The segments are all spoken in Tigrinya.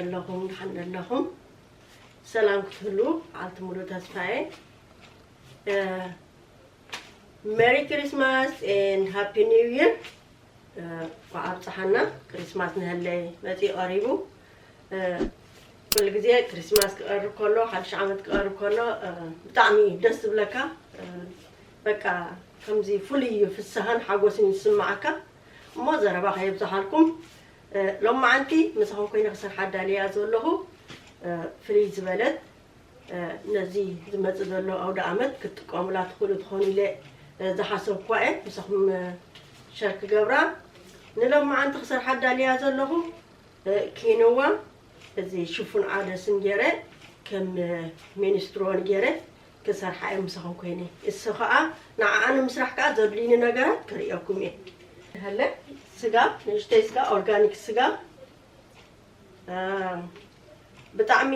ኣለኹም፣ ደሓን ኣለኹም? ሰላም ክትህሉ በዓልቲ ሙሉ ተስፋዬ። ሜሪ ክሪስማስ ኤንድ ሃፒ ኒው ይር። እንኳዕ ኣብፀሓና። ክሪስማስ ንሀለይ መፂኡ ቀሪቡ። ኩሉ ግዜ ክሪስማስ ክቐርብ ከሎ፣ ሓድሽ ዓመት ክቐርብ ከሎ ብጣዕሚ እዩ ደስ ዝብለካ። በቃ ከምዚ ፍሉይ እዩ፣ ፍስሃን ሓጎስን ይስማዓካ። እሞ ዘረባ ከየብዝሓልኩም፣ ሎማዓንቲ ምሳኹም ኮይነ ክሰርሓ ኣዳልያ ዘለኹ ፍልይ ዝበለት፣ ነዚ ዝመጽእ ዘሎ ኣውደ ኣመት ክትጥቀሙላ ትኽእሉ ትኾኑ ኢለ ዝሓሰብኩዋ እየ ምሳኹም ሸር ክገብራ። ንሎማዓንቲ ክሰርሓ ኣዳልያ ዘለኹ ኪንዋ፣ እዚ ሽፉን ዓደስን ገይረ፣ ከም ሚኒስትሮን ገይረ ክሰርሓ እየ ምሳኹም ኮይነ። እሱ ኸኣ ንዓኣ ንምስራሕ ከኣ ዘድልዩኒ ነገራት ከርእየኩም እየ። ሃለ ስጋ፣ ንእሽተይ ስጋ፣ ኦርጋኒክ ስጋ፣ ብጣዕሚ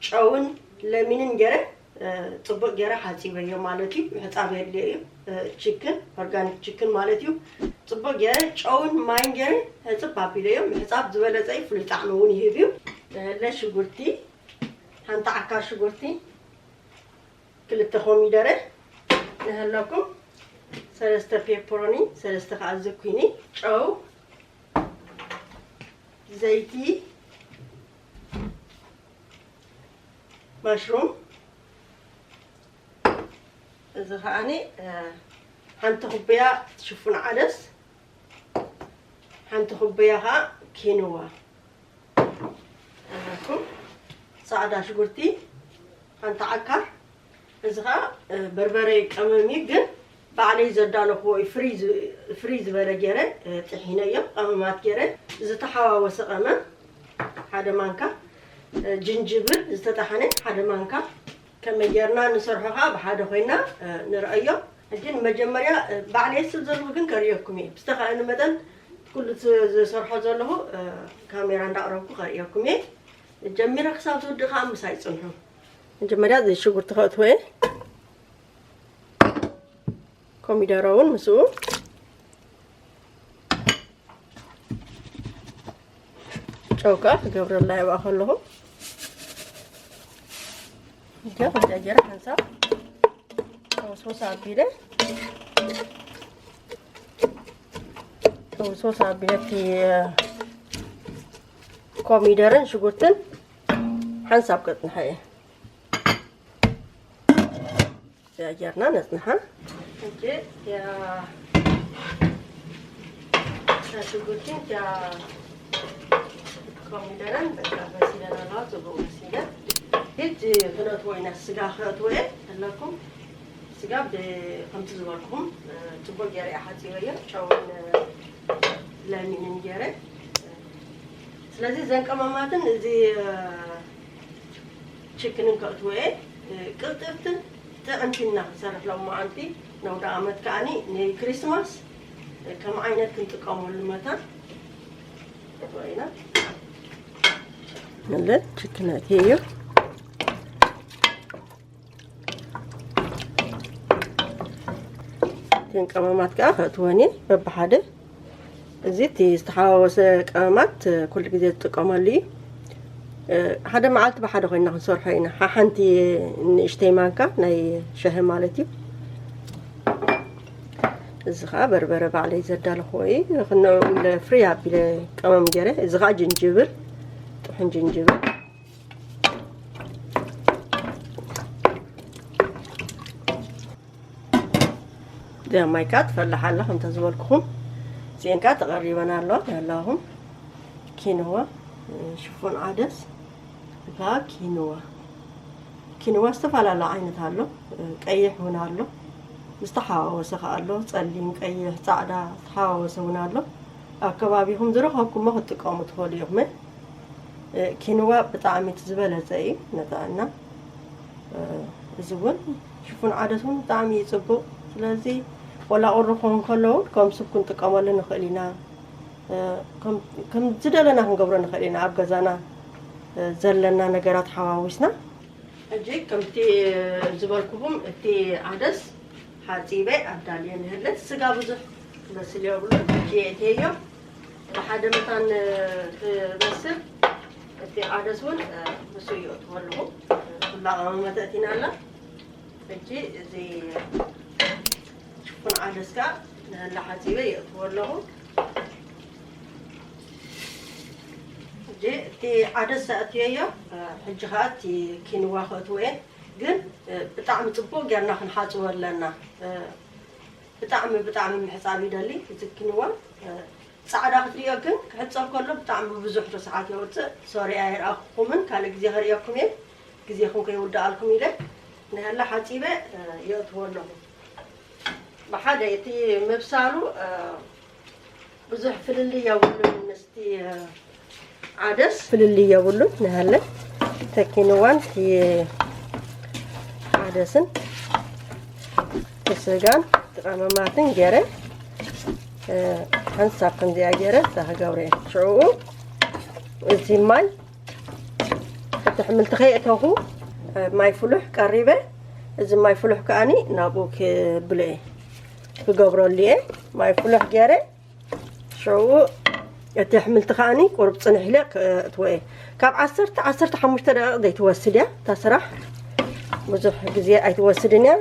ጨውን ለሚንን ገይረ፣ ጽቡቕ ገይረ ሓጺበዮ ማለት እዩ። ምሕጻብ የድልዮ እዩ። ችክን፣ ኦርጋኒክ ችክን ማለት እዩ። ጽቡቕ ገይረ ጨውን ማይን ገይረ ሕጽብ ኣቢለዮ። ምሕጻብ ዝበለጸ እዩ፣ ፍሉይ ጣዕሚ እውን ይህብ እዩ። ለ ሽጉርቲ፣ ሓንቲ ዓካር ሽጉርቲ፣ ክልተ ኮሚደረ ንሃለኩም፣ ሰለስተ ፔፐሮኒ፣ ሰለስተ ከዓ ዝኩኒ፣ ጨው፣ ዘይቲ፣ ማሽሩም፣ እዚ ከዓኒ ሓንቲ ኩባያ ሽፉን ዓደስ፣ ሓንቲ ኩባያ ከዓ ኪንዋ ኣለኩም። ፃዕዳ ሽጉርቲ ሓንቲ ዓካር። እዚ ከዓ በርበረ ቀመም እዩ፣ ግን ባዕለይ ዘዳለኽዎ እዩ። ፍሪ ዝ-፣ ፍሪ ዝበለ ገይረ ጥሒነዮ፣ ቀመማት ገይረ ዝተሓዋወሰ ቀመም፣ ሓደ ማንካ፣ ጅንጅብል ዝተጣሓነ ሓደ ማንካ። ከመይ ጌርና ንሰርሖ ከዓ ብሓደ ኮይና ንርአዮ። ሕጂ ንመጀመርያ ባዕለይ ስብ ዘለኹ ግን ከርእየኩም እየ። ብዝተኻእለኒ መጠን ኩሉ ዝ-፣ ዝሰርሖ ዘለኹ ካሜራ እንዳቕረብኩ ከርእየኩም እየ። ጀሚረ ክሳብ ዝውድእ ከዓ ምሳይ ጽንሑ። መጀመርያ እዚ ሽጉርቲ ከእትዎ እየ። ኮሚደረ እውን ምስኡ። ጨው ከዓ ክገብረላ ይብኣ ከለኹ። እንዲያ ከምዚኣ ገይረ ሓንሳብ ተወስወስ ኣቢለ፣ ተወስወስ ኣቢለ እቲ ኮሚደረን ሽጉርትን ሓንሳብ ከጽንሐ እየ። እዚኣ ጌርና ነጽንሓ። ሕጂ እቲኣ ሽጉርትን እቲኣ ኮሚደረን በቃ በሲለን ኣለዋ፣ ጽቡቕ በሲለን። ሕጂ ክነእትዎ ኢና፣ ስጋ ክነእትዎ እየ ኣለኩም። ስጋ ብ-፣ ከምቲ ዝበልኩም ጽቡቕ ገይረ እየ ሓጺበዮ፣ ጨውን ለሚንን ገይረ። ስለዚ እዘን ቀመማትን እዚ ችክንን ከእትዎ እየ። ቅልጥፍትን ጥዕምትን ኢና ክንሰርሕ ሎማዓንቲ፣ ነውደ ዓመት ከዓኒ ንክሪስማስ ከም ዓይነት ክንጥቀመሉ መታን ከእትዎ ኢና። መለ ችክን ኣእትየዮ። እተን ቀመማት ከኣ ከእትወን እየ በብሓደ። እዚ እቲ ዝተሓዋወሰ ቀመማት ኩሉ ግዜ ዝጥቀመሉ እዩ። ሓደ መዓልቲ ብሓደ ኮይና ክንሰርሖ ኢና። ሓሓንቲ ንእሽተይ ማንካ ናይ ሻሂ ማለት እዩ። እዚ ከዓ በርበረ ባዕለይ ዘዳለኽዎ እዩ። ክንኡ ኢለ ፍሪ ኣቢለ ቀመም ገይረ። እዚ ከዓ ጅንጅብል፣ ጥሑን ጅንጅብል። እዚኣ ማይ ከዓ ትፈልሕ ኣላ፣ ከምታ ዝበልኩኹም። እዚአን ከዓ ተቐሪበን ኣለዋ፣ ኣለኹም። ኪንዋ፣ ሽፉን ዓደስ፣ እታ ኪንዋ። ኪንዋ ዝተፈላለየ ዓይነት ኣሎ፣ ቀይሕ እውን ኣሎ፣ ዝተሓዋወሰ ከዓ ኣሎ፣ ጸሊም፣ ቀይሕ፣ ጻዕዳ፣ ዝተሓዋወሰ እውን ኣሎ። ኣብ ከባቢኹም ዝረኸብኩሞ ክትጥቀሙ ትኽእሉ ኢኹም። ኪንዋ ብጣዕሚ እቲ ዝበለጸ እዩ ንጥዕና። እዚ እውን ሽፉን ዓደስ እውን ብጣዕሚ እዩ ጽቡቕ። ስለዚ ወላ ቁሪ ክኸውን ከሎ እውን ከም ሱብ ክንጥቀመሉ ንኽእል ኢና። ከም፣ ከም ዝደለና ክንገብሮ ንኽእል ኢና፣ ኣብ ገዛና ዘለና ነገራት ሓዋዊስና። ሕጂ ከምቲ ዝበልኩኹም እቲ ዓደስ ሓጺበ ኣዳልየ ንህለት ስጋ ብዙሕ ክበስል የብሉን። ሕጂ የእትየዮ ብሓደ መታን ክበስል እቲ ዓደስ እውን ምስኡ የእትዎ ኣለኹ። ኩላ ቀመመ ተእቲና ኣላ። ሕጂ እዚ ሽፉን ዓደስ ከዓ ንህላ ሓፂበ የእትዎ ኣለኹ። ሕጂ እቲ ዓደስ ኣእትየዮ። ሕጂ ከዓ እቲ ኪንዋ ከእትዎ እየ። ግን ብጣዕሚ ፅቡቅ ጌርና ክንሓፅቦ ኣለና። ብጣዕሚ ብጣዕሚ ምሕፃብ ይደሊ። እዚ ኪንዋ ፃዕዳ ክትሪኦ ግን ክሕፀብ ከሎ ብጣዕሚ ብዙሕ ርስሓት የውፅእ። ሶሪ ኣይረኣኹኹምን፣ ካልእ ግዜ ከርእየኩም እየ። ግዜኹም ከይውድኣልኩም ኢለ ንህላ ሓፂበ የእትዎ ኣለኹ። ብሓደ እቲ ምብሳሉ ብዙሕ ፍልልይ የብሉን ምስቲ ዓደስ ፍልልይ የብሉን። ንሃለ ተኪንዋን እቲ ዓደስን እቲ ስጋን እቲ ቀመማትን ገይረ ሓንሳብ ከምዚኣ ገይረ እዛ ክገብረ እየ። ሽዑ እዚ ማይ እቲ ኣሕምልቲ ከየእተኹ ማይ ፍሉሕ ቀሪበ። እዚ ማይ ፍሉሕ ከኣኒ ናብኡ ክብሎ እየ፣ ክገብረሉ እየ። ማይ ፍሉሕ ገይረ ሽዑ እቲ ኣሕምልቲ ከኣኒ ቁሩብ ጽንሕ ኢለ ከእትዎ እየ። ካብ ዓሰርተ፣ ዓሰርተ ሓሙሽተ ደቂቕ ዘይትወስድ እያ እታ ስራሕ። ብዙሕ ግዜ ኣይትወስድን እያ።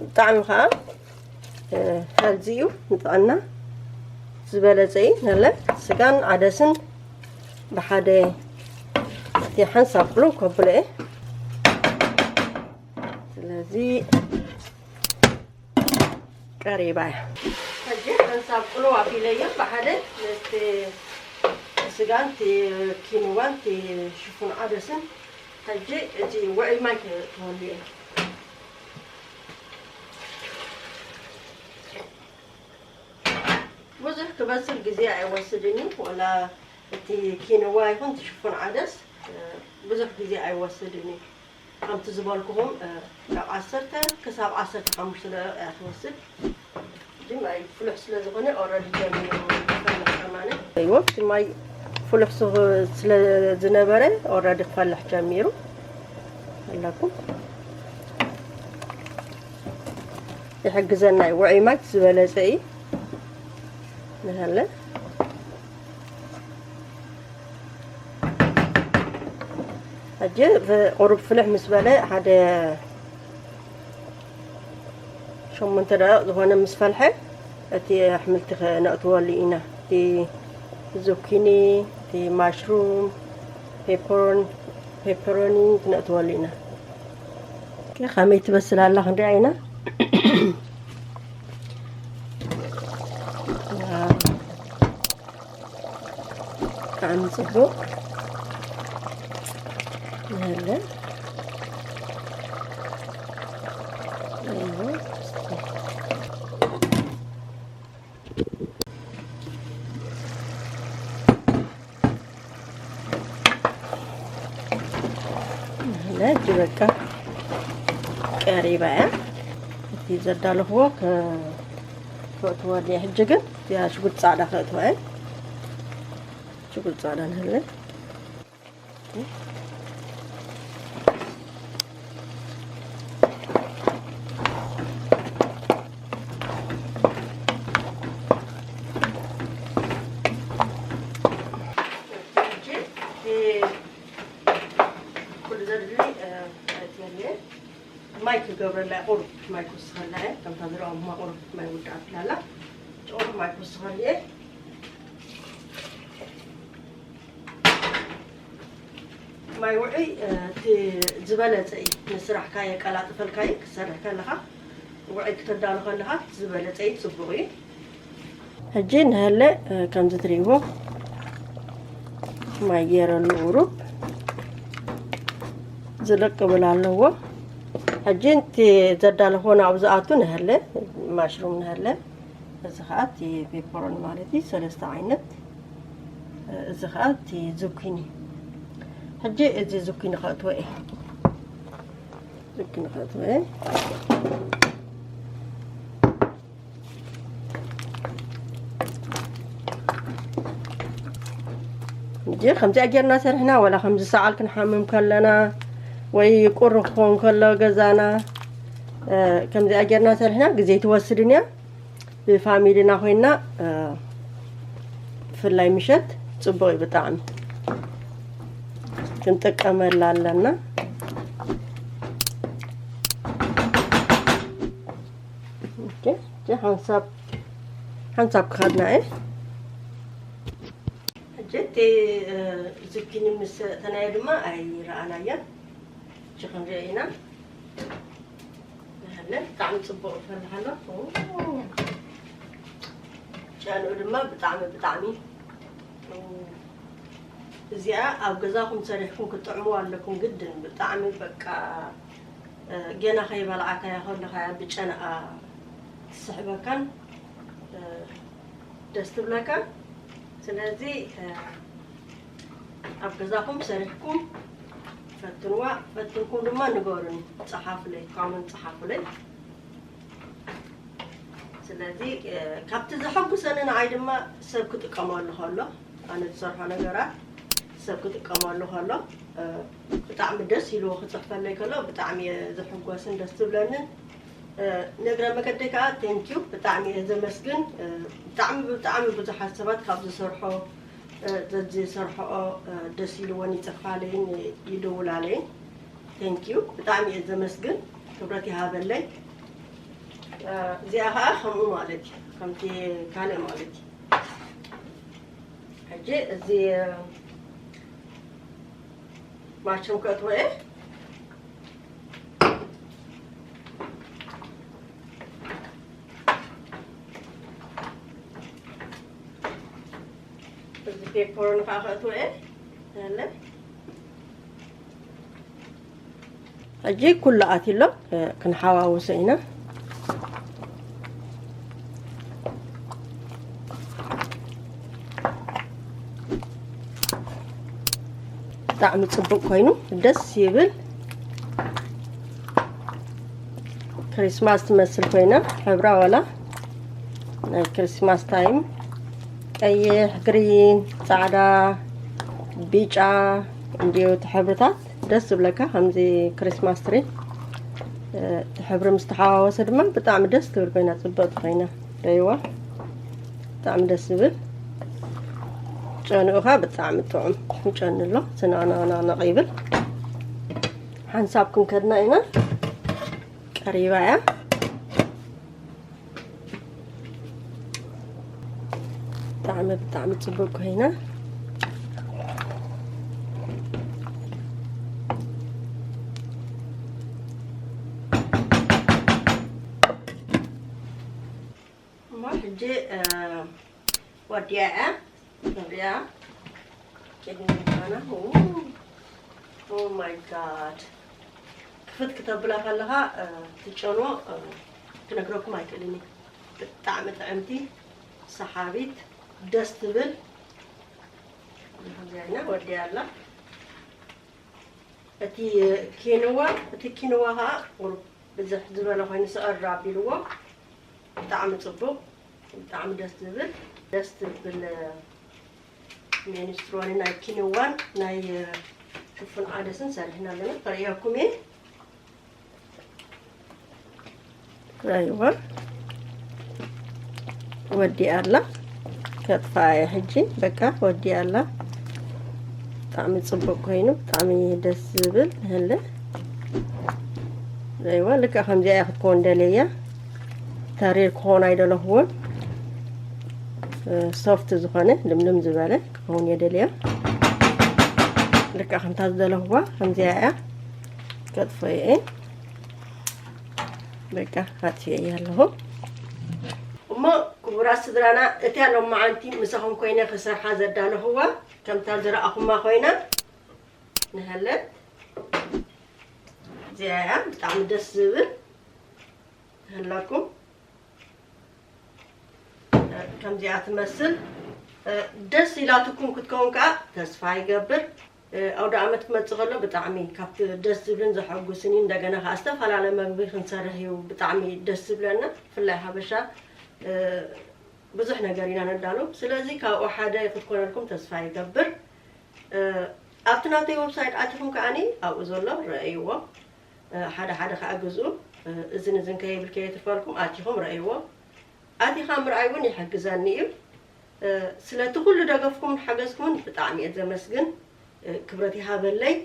ብጣዕሚ ከኣ ሄልዚ እዩ፣ ንጥዕና ዝበለጸ እዩ። ነለ ስጋን ዓደስን ብሓደ እቲ ሓንሳብ ቅልው ከብሎ እየ። ስለዚ ቀሪባ እያ። ሕጂ ሓንሳብ ቅልው ኣቢለዮ ብሓደ ምስቲ ስጋን እቲ ኪንዋን እቲ ሽፉን ዓደስን። ሕጂ እቲ ውዑይ ማይ ክህሉ እየ። ብዙሕ ክበስል ግዜ ኣይወስድን እዩ። ወላ እቲ ኪንዋ ይኹን እቲ ሽፉን ዓደስ ብዙሕ ግዜ ኣይወስድን እዩ። ከምቲ ዝበልኩኹም ካብ ዓሰርተ ክሳብ ዓሰርተ ሓሙሽተ ደቂቕ እያ ትወስድ። ግን ኣይ ፍሉሕ ስለ ዝኾነ ኦረዲ ጀሚሩ ይፈልሕ ከማነ። ይወት ማይ ፍሉሕ ስለ ዝነበረ ኦረዲ ክፈልሕ ጀሚሩ ኣለኩም። ይሕግዘና እዩ። ውዑይ ማይ ዝበለጸ እዩ። ንሃለ ሕጂ ቁሩብ ፍልሕ ምስ በለ ሓደ ሸሞንተ ደቂቕ ዝኾነ ምስ ፈልሐ እቲ ኣሕምልቲ ክነእትወሉ ኢና። እቲ ዙኪኒ፣ እቲ ማሽሩም፣ ፔፐሮን-፣ ፔፐሮኒ ክነእትወሉ ኢና። ኦኬ፣ ከመይ ትበስል ኣላ ክንሪኣ ኢና። ዋው፣ ብጣዕሚ ጽቡቕ። ይህለ። እዎ፣ እስቲ። ነጅ በቃ ቀሪባ እያ። እቲ ዘዳለኽዎ ከ-፣ ከእትወሉ እየ። ሕጂ ግን እዚኣ ሽጉርቲ ጻዕዳ ከእትዋ እየ። ሽጉርቲ ጻዕዳ ንህለ። ሕጂ እቲ ኩሉ ዘድሊ፣ እ፣ ማለት እየ። ማይ ክገብረላ እየ፣ ቁሩብ ማይ ክውስኸላ እየ። ከምታ ዝረኣኹማ ቁሩብ ማይ ውድኣትላ ኣላ። ቁሩብ ማይ ክውስኸሉ እየ። ማይ ውዑይ፣ እ፣ እቲ ዝበለጸ እዩ። ንስራሕካ የቀላጥፈልካ እዩ። ክትሰርሕ ከለኻ፣ ውዑይ ክተዳሉ ከለኻ ዝበለጸ እዩ፣ ጽቡቕ እዩ። ሕጂ ንሀለ፣ እ፣ ከምዚ ትርእይዎ ማይ ገይረሉ ቁሩብ ዝልቅ ክብል ኣለዎ። ሕጂ እቲ ዘዳለኽዎ ናብኡ ዝኣቱ ንሀለ፣ ማሽሩም ንሀለ። እዚ ኸዓ እቲ ፔፐሮኒ ማለት እዩ፣ ሰለስተ ዓይነት። እዚ ኸዓ እቲ ዙኪኒ። ሕጂ እዚ ዙኪኒ ከእትዎ እየ። ዙኪኒ ከእትዎ እየ። እንጂ ከምዚኣ ጌርና ሰሪሕና፣ ወላ ከምዚ ሰዓል ክንሓምም ከለና ወይ ቁሪ ክኸውን ከሎ ገዛና፣ እ፣ ከምዚኣ ጌርና ሰሪሕና፣ ግዜ ትወስድን እያ። ብፋሚሊና ኮይና፣ እ፣ ብፍላይ ምሸት ጽቡቕ እዩ ብጣዕሚ። ክንጥቀመላ ኣለና። ኦኬ፣ እዚ ሓንሳብ ሓንሳብ ክኸድና እየ። ሕጂ እቲ፣ እ፣ ዙኪኒ ምስ ተናየ ድማ ኣይረኣናዮን። ሕጂ ክንሪኦ ኢና። ይሃለ፣ ብጣዕሚ ጽቡቕ ይፈልሕ ኣሎ። ኦ፣ ጨንኡ ድማ ብጣዕሚ፣ ብጣዕሚ፣ ኦ፣ እዚኣ ኣብ ገዛኹም ሰሪሕኩም ክትጥዕምዋ ኣለኩም ግድን። ብጣዕሚ በቃ፣ እ፣ ገና ከይበላዕካያ ከለኻ እያ ብጨንኣ ትስሕበካን፣ እ፣ ደስ ትብለካን። ስለዚ፣ እ፣ ኣብ ገዛኹም ሰሪሕኩም ፈትንዋ። ፈትንኩም ድማ ንገሩኒ፣ ጸሓፉለይ፣ ኮመንት ጸሓፉለይ። ስለዚ፣ እ፣ ካብቲ ዘሐጉሰኒ ንዓይ ድማ ሰብ ክጥቀመሉ ከሎ፣ ኣነ ዝሰርሖ ነገራት ሰብ ክጥቀመሉ ከሎ፣ እ፣ ብጣዕሚ ደስ ኢልዎ ክጽሕፈለይ ከሎ ብጣዕሚ እየ ዝሕጎስን ደስ ዝብለንን። እ፣ ንእግረ መገደይ ከኣ ቴንኪዩ፣ ብጣዕሚ እየ ዘመስግን። እ፣ ብጣዕሚ፣ ብጣዕሚ ብዙሓት ሰባት ካብ ዝሰርሖ፣ እ፣ ዘዝሰርሖኦ፣ እ፣ ደስ ኢልዎን ይጽሕፋለይን ይድውላለይን። ቴንኪዩ፣ ብጣዕሚ እየ ዘመስግን። ክብረት ይሃበለይ። እ፣ እዚኣ ከኣ ከምኡ ማለት እዩ፣ ከምቲ ካልእ ማለት እዩ። ሕጂ እዚ ማሽን ከእትዎ እየ። እዚ ፔፐሮኒ ከዓ ከእትዎ እየ። ያለ። ሕጂ ኩሉ ኣትዩ ኣሎ፣ እ፣ ክንሓዋውሶ ኢና። ብጣዕሚ ጽቡቕ ኮይኑ ደስ ይብል። ክሪስማስ ትመስል ኮይና ሕብራ ዋላ ናይ ክሪስማስ ታይም ቀይሕ፣ ግሪን፣ ጻዕዳ፣ ቢጫ እንዲዩ እቲ ሕብርታት ደስ ዝብለካ ከምዚ ክሪስማስ ትሪ። እ፣ እቲ ሕብሪ ምስ ተሓዋወሰ ድማ ብጣዕሚ ደስ ትብል ኮይና ጽብቕቲ ኮይና ረይዋ ብጣዕሚ ደስ ዝብል። ጨንኡ ኸኣ ብጣዕሚ ጥዑም ጨኑ ኣሎ። ስናናናና ይብል። ሓንሳብ ክንከድና ኢና። ቀሪባ እያ። ብጣዕሚ፣ ብጣዕሚ ጽቡቅ ኮይና። እሞ ሕጂ፣ እ፣ ወዲኣ እያ። ንሪኣ። ቅድሚ ምዃና፣ ኦ፣ ኦ ማይ ጋድ። ክፍት ክተብላ ከለኻ፣ እ፣ ትጨንዎ፣ እ፣ ክነግረኩም ኣይክእልን እየ። ብጣዕሚ ጥዕምቲ፣ ሰሓቢት፣ ደስ ትብል። ከምዚኣ ኢና ወዲኣ ኣላ። እቲ ኪንዋ፣ እቲ ኪንዋ ኸዓ ቁሩብ ብዝሕ ዝበለ ኮይኑ ስዕር ኣቢልዎ። ብጣዕሚ ጽቡቕ፣ ብጣዕሚ ደስ ዝብል፣ ደስ ዝብል ሚኒስትሮኒ ናይ ኪንዋን ናይ ፍርፍር ዓደስን ሰሪሕና ኣለና። ከርእየኩም እየ። ኣይዋ፣ ወዲኣ ኣላ። ከጥፋኣ እየ ሕጂ። በቃ፣ ወዲኣ ኣላ። ብጣዕሚ ጽቡቕ ኮይኑ፣ ብጣዕሚ ደስ ዝብል ንህለ። ኣይዋ፣ ልክዕ ከምዚኣ እያ ክትከውን ደልየያ። ተሪር ክኸውን ኣይደለኹዎን። እ፣ ሶፍት ዝኾነ፣ ልምልም ዝበለ ክኸውን እየ ደልያ። ልክዕ ከምታ ዝደለኹዋ፣ ከምዚኣ እያ። ከጥፎ እየ። በቃ፣ ኣጥፊኤያ ኣለኹ። እሞ ክቡራት ስድራና፣ እቲኣ ሎማዓንቲ ምሳኹም ኮይነ ክሰርሓ ዘዳለኹዋ፣ ከምታ ዝረኣኹማ ኮይና ንሃለት። እዚኣ እያ ብጣዕሚ ደስ ዝብል። ንሃላኩም። ከምዚኣ ትመስል። ደስ ኢላትኩም ክትከውን ከኣ ተስፋ ይገብር። ኣውደ ዓመት ክመጽእ ከሎ ብጣዕሚ ካብቲ ደስ ዝብልን ዘሐጉስን እዩ። እንደገና ከኣ ዝተፈላለየ መግቢ ክንሰርሕ እዩ ብጣዕሚ ደስ ዝብለና። ብፍላይ ሓበሻ፣ እ፣ ብዙሕ ነገር ኢና ነዳሉ። ስለዚ ካብኡ ሓደ ክትኮነልኩም ተስፋ ይገብር። እ፣ ኣብቲ ናተይ ዌብሳይት ኣቲኹም ከኣኒ ኣብኡ ዘሎ ረኣይዎ። እ፣ ሓደ ሓደ ከኣ ግዝኡ። እ፣ እዝን እዝን ከይብል ከየትርፈልኩም ኣቲኹም ረኣይዎ። ኣቲኻ ምርኣይ እውን ይሕግዘኒ እዩ። እ፣ ስለቲ ኩሉ ደገፍኩምን ሓገዝኩምን ብጣዕሚ እየ ዘመስግን። ክብረት ይሃበለይ።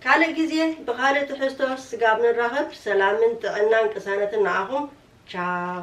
ካልእ ግዜ ብኻልእ ትሕዝቶ ስጋብ ንራኸብ ሰላምን ጥዕናን ቅሳነትን ንዓኹም። ቻው።